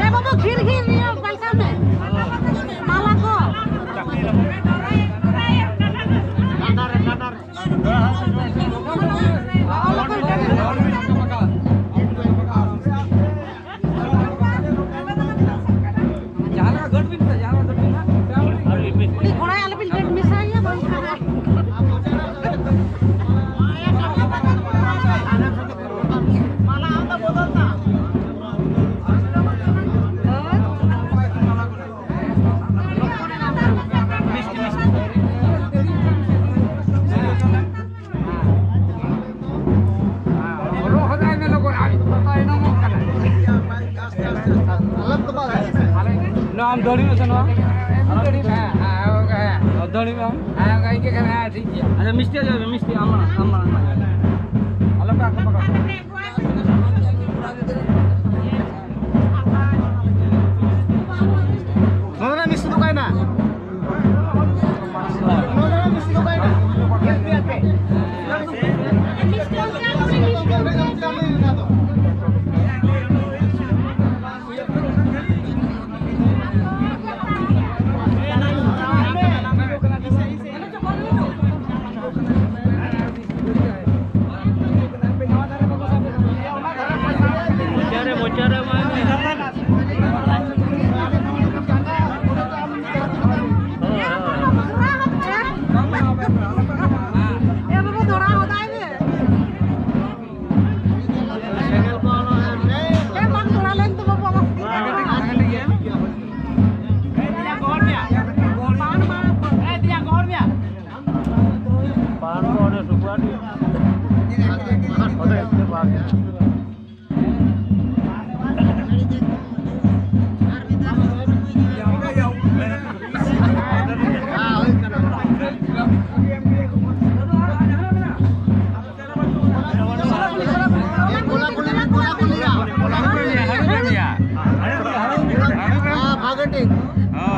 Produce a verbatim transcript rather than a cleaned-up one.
ᱮ ᱵᱟᱹᱵᱩ, ᱜᱷᱤᱨ ᱜᱷᱤᱨ ᱤᱭᱟᱹ ᱯᱟᱞᱴᱟᱣ ᱢᱮ᱾ ᱢᱟᱞᱟ ᱠᱚ᱾ ᱡᱟᱦᱟᱸ ᱞᱮᱠᱟ ᱜᱟᱹᱰ ᱵᱤᱱ ᱥᱮ, ᱡᱟᱦᱟᱸ ᱞᱮᱠᱟ ᱜᱟᱹᱰ ᱵᱤᱱ ᱦᱟᱸᱜ᱾ ᱩᱱᱤ ᱠᱚᱲᱟᱭ ᱟᱞᱚᱵᱤᱱ ᱜᱟᱹᱰ ᱢᱮᱥᱟᱭᱟ, ᱵᱟᱝᱠᱷᱟᱱ ᱱᱚᱣᱟ ᱟᱢ ᱫᱟᱹᱲᱤ ᱢᱮᱥᱮ ᱱᱚᱣᱟ᱾ ᱫᱟᱹᱲᱤ ᱢᱮ᱾ ᱦᱮᱸ, ᱦᱮᱸ, ᱜᱚᱝᱠᱮ, ᱦᱮᱸ᱾ ᱫᱟᱹᱲᱤ ᱢᱮ ᱟᱢ᱾ ᱦᱮᱸ, ᱜᱚᱝᱠᱮ, ᱤᱱᱠᱟᱹ ᱠᱷᱟᱱ, ᱦᱮᱸ, ᱴᱷᱤᱠ ᱜᱮᱭᱟ᱾ ᱟᱪᱪᱷᱟ, ᱢᱤᱥᱴᱤ ᱟᱡᱚᱢ ᱢᱮ, ᱢᱤᱥᱴᱤ, ᱟᱢ ᱢᱟᱲᱟᱝ, ᱟᱢ ᱢᱟᱲᱟᱝ, ᱟᱢ ᱢᱟᱲᱟᱝ᱾ ᱟᱞᱚ ᱯᱮ ᱟᱠᱚ ᱯᱟᱠᱚ᱾ ᱱᱚᱣᱟ ᱨᱮᱱᱟᱜ ᱢᱤᱥᱴᱤ ᱫᱚ ᱚᱠᱟᱭᱮᱱᱟ? ᱦᱮᱸ᱾